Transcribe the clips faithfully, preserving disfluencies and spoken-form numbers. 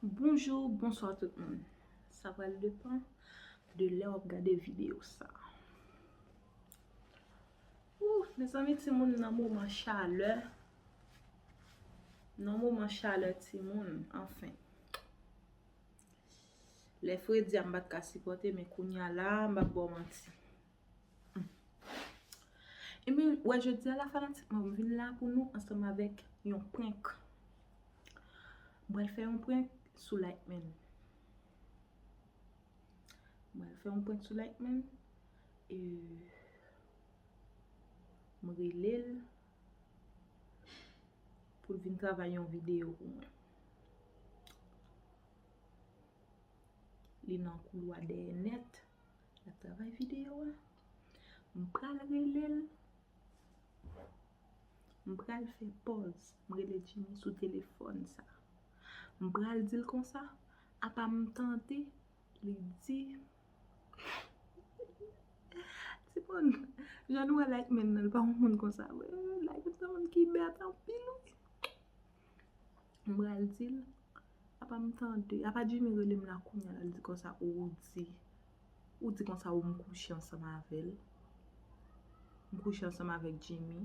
Bonjou, bonswa tout moun. Sa pral depann de lè w ap gade videyo sa. Ouf, mezanmi, timoun nan moman chalè. Nan moman chalè timoun, anfen. Lè fredi a m pa t ka sipòte, men kounye a la, m p ap ba w manti. Ebyen, wè, jodi a la, fanatik mwen, m vin la pou nou ansanm avèk yon prank. M pral fè yon prank sou Lightman. M pral fè yon prank sou Lightman. E, m rele l pou l vin travay yon videyo pou mwen. Li nan koulwa dèyè nèt. L ap travay videyo a. M pral rele l. M pral fè pòz. M rele Jimmy sou telefòn sa. M pral di l konsa, apa m tande li di, timoun, jan nou wè Lightman nan, li pa yon moun konsa vre. Lightman se yon moun ki bèt anpil, wi. M pral di l, apa m tande, apa Jimmy rele m la kounye a la, li di konsa, ou di, ou di konsa ou m kouche ansanm avè l. M kouche ansanm avèk Jimmy.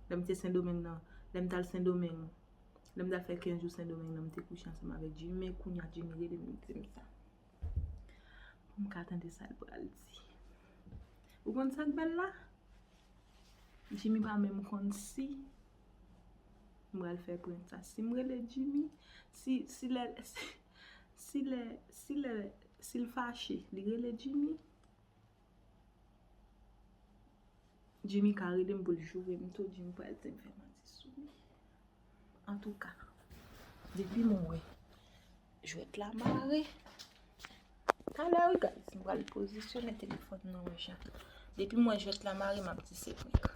Lè m te Sendomeng nan, lè m t al Sendomeng, lè m t al fè kenz jou Sendomeng nan, m te kouche ansanm avèk Jimmy, men kounye a Jimmy rele m, li di m sa. Pou m ka tande sa l pral di. Ou konn sa k bèl la? Jimmy pa menm konn si m pral fè prank sa. Si m rele Jimmy, si, si lè, si lè, si lè, si l fache, li rele Jimmy. Jimmy ka rele m pou l joure m tou, Jimmy pral di m fè manti sou li. Antouka, depi m wè jwèt la mare, talè wi guys, m pral pozisyone telefòn nan yon jan. Depi m wè jwèt la mare, m ap di se prank.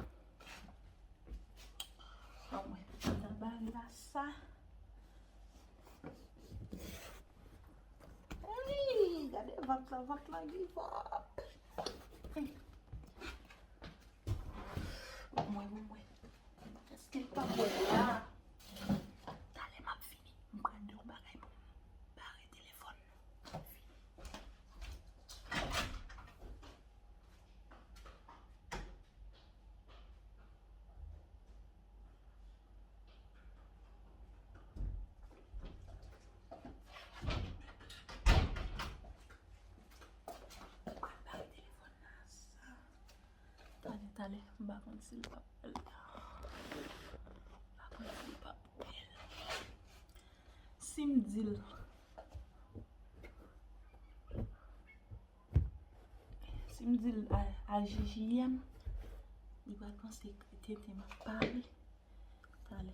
Anmwey, m ta bare la sa. Hey, gade vant la, vant la give up. Bon mwen, bon mwen. Èske l p ap wè la? Talè m ap vini. M pral di yon bagay pou m bare telefòn nan. Talè, talè, m pa konn si l p ap wè l. M pa konn si l p ap wè l. Si m di l, si m di l al, al J J M, li pral panse ke tenten m ap pale. Talè.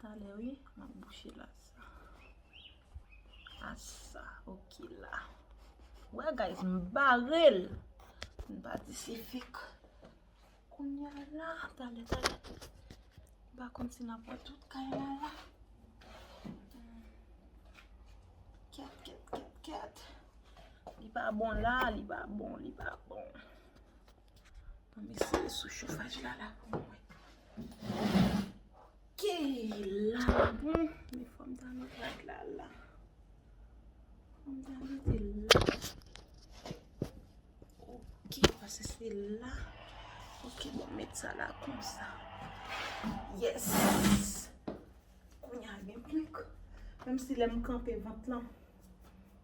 Talè, wi, m ap bouche la sa. A sa, ok la. Wè, guys, m bare l. M pa di se fake. Kounye a la, talè, talè. M pa konn si n ap wè tout kay la la. Kèt, kèt, kèt, kèt. Li pa bon la, li pa bon, li pa bon. Ann eseye sou chofaj la la pou mwen. Ok, la bon. Men fò m ta met rad la la. Fò m ta mete la. Ok, paske se la. Ok, bon, met sa la konsa. Yes. Kounye a gen prank. Menm si lè m kanpe vant lan,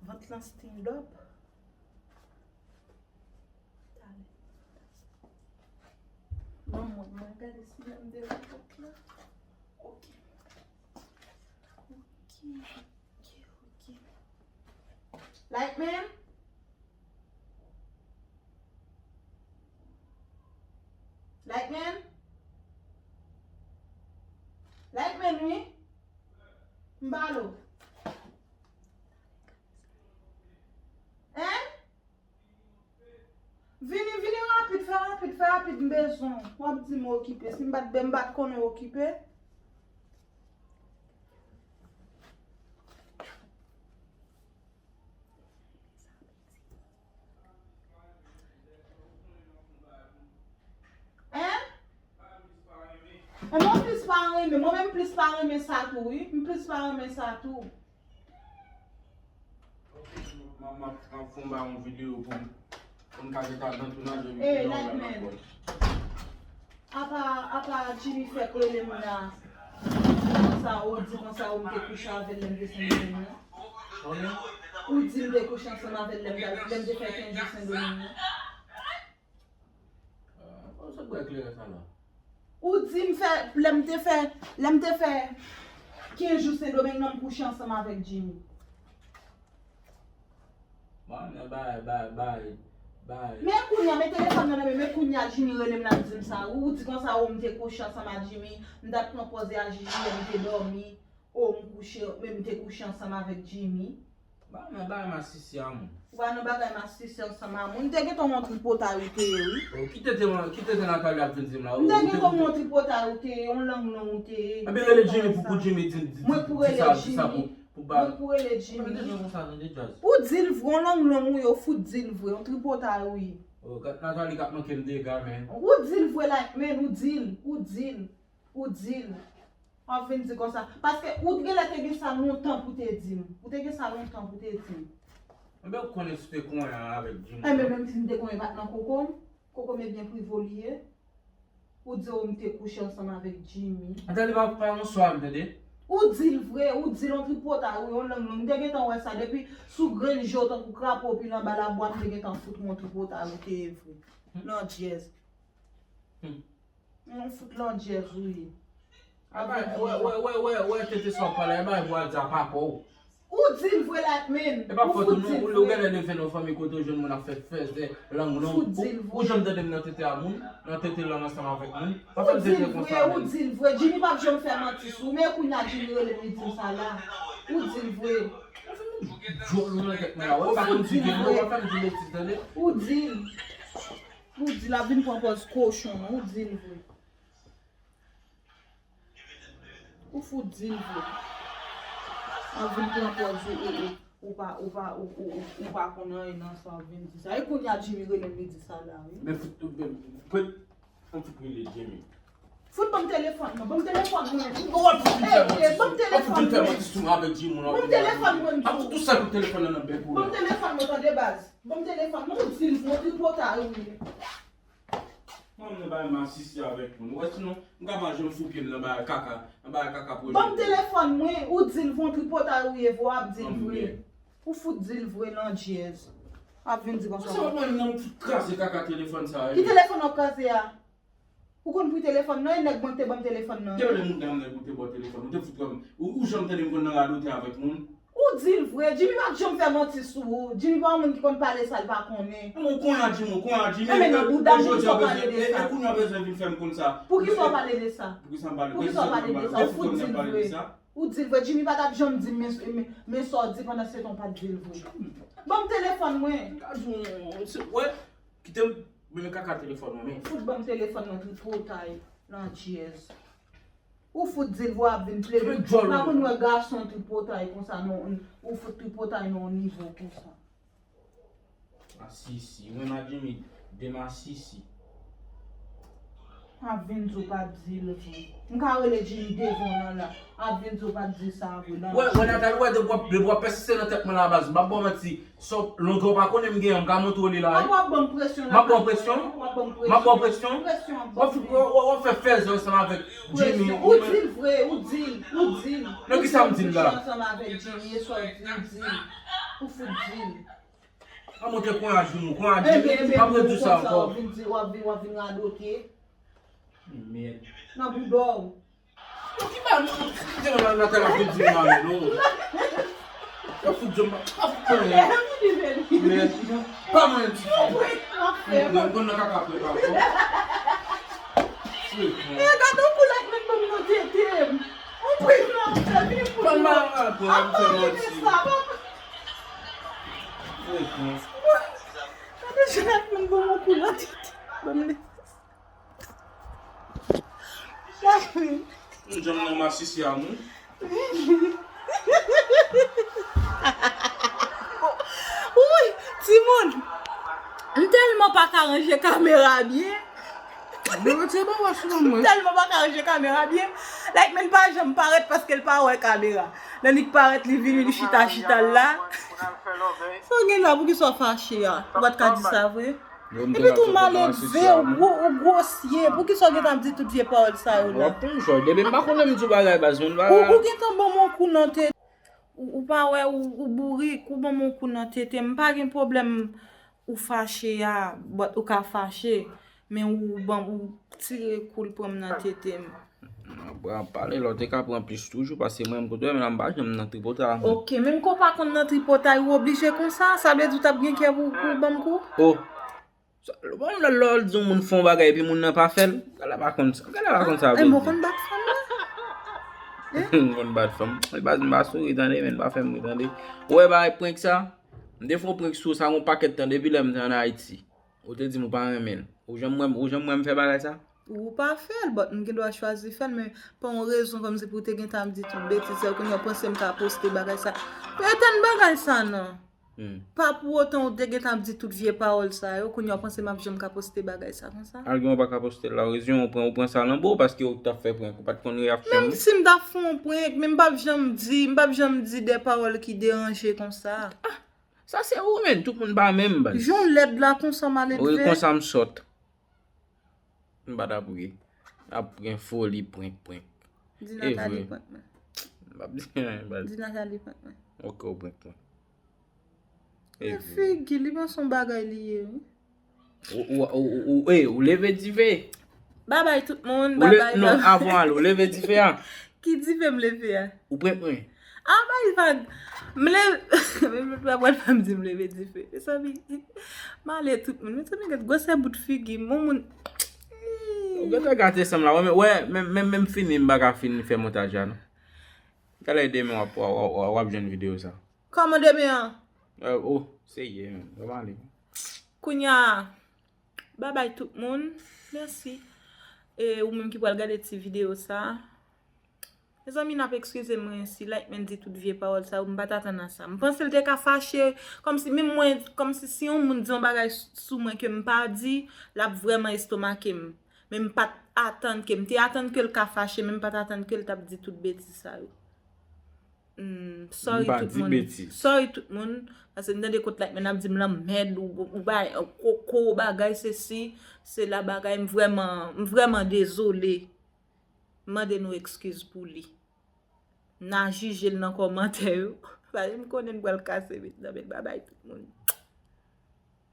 vant lan stand up. Talè. Bon, mwen, mwen gade si lè m devan pòt la. Ok. Ok, ok, ok. Lightman? Lightman? Lightman, wi? M ba l ou. Hein? Vini, vini rapid, fè rapid, fè rapid, m bezwen w. W ap di m okipe. Si m pa t, m pa t konnen w okipe. Hein? Yon nonplis pa Pa renmen, mwen menm plis pa renmen sa tou, wi. M plis pa renmen sa tou. M ap, m ap, m ap fè yon ba yon videyo pou m, pou m ka gen ta dan tounaj yo. Ey, Lightman. Apa, apa Jimmy fèk rele m la. Konsa, ou di konsa, ou m te kouche avè l lè m te Sendomeng nan. Ou di m te kouche ansanm avè l lè m t al, lè m te fè kenz jou Sendomeng nan. Ah, bon, sa bwè kleren sa la. Ou di m fè, lè m te fè, lè m te fè kenz jou Sendomeng nan, m kouche ansanm avèk Jimmy. Bon, men bay, bay, bay, bay. Men kounye a, men telefòn nan nan men, men kounye a Jimmy rele m, l ap di m sa. Ou di konsa, o, m te kouche ansanm a Jimmy, m t ap pran pòz a Jiji, m te dòmi. O, m kouche, men m te kouche ansanm avèk Jimmy. Ba, men bay masisi a moun. Ou pa nan bagay masisi ansanm a moun. M te gentan wè yon tripotay ou te ye, wi. O, ki tete, ki tete Nathalie ap vin di m la? M te gentan wè yon tripotay ou te ye, yon lang long ou te ye. Ebyen, rele Jimmy pou, pou Jimmy di, di, di, di sa, di sa pou, pou ba. Mwen pou rele Jimmy. Mwen te jwenn konsa, tande, Jazz. Ou di l vre, yon lang long ou ye, ou fout di l vre, yon tripotay ou ye. O, gad Nathalie k ap manke m dega, men. Ou di l vre, like, men, ou di l, ou di l, ou di l. W ap vin di konsa. Paske ou t genlè te gen sa lontan pou te di m. Ou te gen sa lontan pou te di m. Enben, ou konnen si w te konyen avèk Jimmy. Enben, menm si m te konyen pa t nan koko m. Koko m ebyen privo li ye. Ou di w m te kouche ansanm avèk Jimmy. Ata li pa, pa yon swa m tande. Ou di l vre, ou di l yon tripotay, ou yon lang long. M te gentan wè sa depi sou grenn je w tankou krapo pi l anba labwa, m te gentan fout ou yon tripotay, ou te ye vre. Landjèz. Hmm. Yon fout landjèz ou ye. A bay, wè, wè, wè, wè, wè, tete sa w pale, a bay vwa di a papa w. Ou di l vre, like, men. E pa fòt ou non, ou genlè leve nan fanmi kote w jwenn moun ap fè fèzè, lang long. Ou, ou janm tande m nan tete a moun, nan tete lang ansanm avèk moun. Pa fè m tete konsa, men. Ou di l vre, ou di l vre. Jimmy p ap janm fè manti sou ou, men kounye a Jimmy rele m, li di m sa la. Ou di l vre. Djòl ou nan tèt mwen la, wè, ou pa konn di gen non, ou pa fè m di betiz, tande. Ou di l. Ou di l ap vin pran pòz kochon, ou di l vre. Ou fout di l vre. Ap vin pran pòz ou, ou, ou, ou pa, ou pa, ou, ou, ou, ou pa konn anyen nan sa w ap vin di sa. E kounye a Jimmy rele m, li di sa la, wi. Men fout, men, fout, fout rele Jimmy. Fout ban m telefòn mwen, ban m telefòn mwen. Ou ap fout vin fè manti sou mwen. Ban m telefòn mwen. Ou ap fout vin fè manti sou mwen avèk Jimmy, ou ap fout tout sa pou telefòn nan nan bèk ou la. Ban m telefòn mwen, tande baz. Ban m telefòn mwen, ou di l vre, tripotay ou ye. Mwen, mwen bay masisi avèk moun. Ou wè, sinon, m ka pa janm fou pye m nan bagay kaka, nan bagay kaka pwojè. Ban m telefòn mwen, ou di l vre, tripotay ou ye vre, w ap di l vre. Ou fout di l vre, landjèz. W ap vin di konsa. Se pa mwen menm, m fout kraze kaka telefòn sa a. Ki telefòn w ap kraze a? Ou konn pri telefòn nan, e nèg mwen ki te ban m telefòn nan. Gen lè moun nan nèg ou te ba w telefòn, ou te fout wè m. Ou, ou janm tande m konn nan radote avèk moun? Ou di l vre, Jimmy pa t janm fè manti sou ou. Jimmy pa yon moun ki konn pale sa l pa konnen. Ou konnen a Jimmy, ou konnen a Jimmy. Enben nan bouda m, poukisa w pale de sa? E kounye a bezwen vin fè m konn sa. Poukisa w pale de sa? Poukisa m pale de sa? Ou fout di l vre. Ou di l vre, Jimmy pa t ap janm di m, men, men, men sa w di pandan se tan w pa t di l vre. Ban m telefòn mwen. Gad yon, se, wè, kite m, men kaka telefòn mwen, men. Fout ban m telefòn mwen, tripotay, landjèz. Ou fout di l vre, w ap vin plede. Pa konn wè gason tripotay konsa, non, ou fout tripotay nan yon nivo konsa. Masisi, mwen m a Jimmy, de masisi. Ap vin di w pa t di l vre. M ka rele Jimmy devan w nan la. Ap vin di w pa t di sa vre nan. Wè, wè, Nathalie, wè, depi w ap, depi w ap pèsiste nan tèt mwen la, baz, m ap ba w manti. Sòt longè w pa konnen m genyen, m ka montre w li la, wi. W ap ban m presyon. M ap ba w presyon? W ap ban m presyon. M ap ba w presyon? Presyon ap ban m. W ap, w ap, w ap fè fèzè ansanm avèk Jimmy. Ou di l vre, ou di l, ou di l. Nan kisa m di l la? Ou di l kouche ansanm avèk Jimmy, e sa w di, ou di l. Ou fout di l. A montre kounye a Jimmy, kounye a Jimmy, m ap redwi sa ankò. Ou vin di, w ap vin, w ap vin radote. Mèd. Nan bouda w. Yo, ki ba nou, ki te nan Nathalie ap vin di m la, men, non. Yo fout di m, pa fout mwen. Men, pa mwen ti fi. Mwen konn nan kaka pwe pa bon. E gade yon kou Lightman ban m nan tete m. Yon prik nan tete m. Ban m pa pran, m fè manti. Gade jan Lightman ban m yon kou nan tete. Ban m li. Mwen janm nan masisi a moun. Woy, timoun. M tèlman pa ka ranje kamera byen. Bebe, tire baba sou mwen. Tèlman pa ka ranje kamera byen. Like, men pa janm parèt paske l pa wè kamera. Lè li parèt, li vini, li chita, chita la. Sa w gen la, poukisa w fache a? Ou pa t ka di sa vre? Epi tou maledve, ou gwo, ou gwosye. Poukisa w gentan ap di tout vye pawòl sa yo la? Wap pran chòt. Depi m pa konnen m di bagay baz moun pa. Ou, ou gentan ban m yon kou nan tete. Ou, ou pa wè, ou, ou bourik, ou ban m yon kou nan tete. M pa gen pwoblèm ou fache a, but ou ka fache. Men ou ban, ou tire kou l pran m nan tete m. Nan pran pale, lè w te ka pran plis toujou, paske mwen, m kote w, men la m pa janm nan tripotay. Ok, menm ke w pa konn nan tripotay, ou oblije konsa, sa vle di w t ap gen kè pou, pou ban m kou? Oh. Sa, bon, lè, lè w di yon moun fè yon bagay epi moun nan pa fè l, gade pa konn sa, gade pa konn sa vle di. Mwen konn bat fanm la. M konn bat fanm. E pa, m pa souri tande, men pa fè m ri tande. Ou wè bagay prank sa? M te fè yon prank sou sa yon pakèt tan depi lè m te ann Ayiti. Ou te di m ou pa renmen l. Ou janm wè m, ou janm wè m fè bagay sa? Ou pa fè l, but m gen dwa chwazi fè l, men pa yon rezon kòmsi pou w te gentan ap di tout betiz sa yo, kounye a w panse m ka poste bagay sa. Etèn bagay sa non. Pa pou otan ou te gentan ap di tout vye pawòl sa yo, kounye a w panse m ap janm ka poste bagay sa konsa? Al gen w pa ka poste l la, rezon ou pran, ou pran sa nan bo, paske ou t ap fè prank, ou pa t konn reyaksyon m. Menm si m t ap fè yon prank, men m p ap janm di, m p ap janm di de pawòl ki deranje konsa. Sa se ou menm, tout moun pa menm baz. Jan w lèd la konsa maledve. Wi, konsa m sòt. M pa t ap ri. Ap gen foli prank, prank. Di Nathalie prank mwen. M p ap di anyen baz. Di Nathalie prank mwen. Ok, ou prank mwen. E figi, li panse yon bagay li ye wi. Ou, ou, ou, ou, ou, e, ou leve dife. Babay tout moun, babay. Non, avan ale, ou leve dife a. Ki dife m leve a? Ou prank mwen. A bay vag. M leve, m pa pral pa m di m leve dife. Mezanmi, m ale tout moun. Mezanmi, gad gwosè bout figi m. Yon moun. Ou gentan gate san m la. Wè, men, men, men m fini, m pa ka fin fè montaj la non. Talè demen w ap, w ap, w ap, w ap jwenn videyo sa. Kòman demen an? Oh, se ye, men. Kòman ale? Kounye a, babay tout moun. Mèsi. E ou menm ki pral gade ti videyo sa. Mezanmi, n ap eskize mwen si Lightman di tout vye pawòl sa yo, m pa t atann a sa. M panse l te ka fache, kòmsi, menm mwen, kòmsi si yon moun di yon bagay s-, sou mwen ke m pa di, l ap vrèman estomake m. Men m pa t atann ke, m te atann ke l ka fache, men m pa t atann ke l t ap di tout betiz sa yo. Hmm, sorry tout moun. Sorry tout moun. Paske m tande kot Lightman ap di m lanmèd, ou, ou bay, koko, bagay sesi, sela bagay, m vrèman, m vrèman dezole. M mande nou ekskiz pou li. N a jije l nan kòmantè yo. Paske m konnen n pral kase met nan men l. Babay tout moun.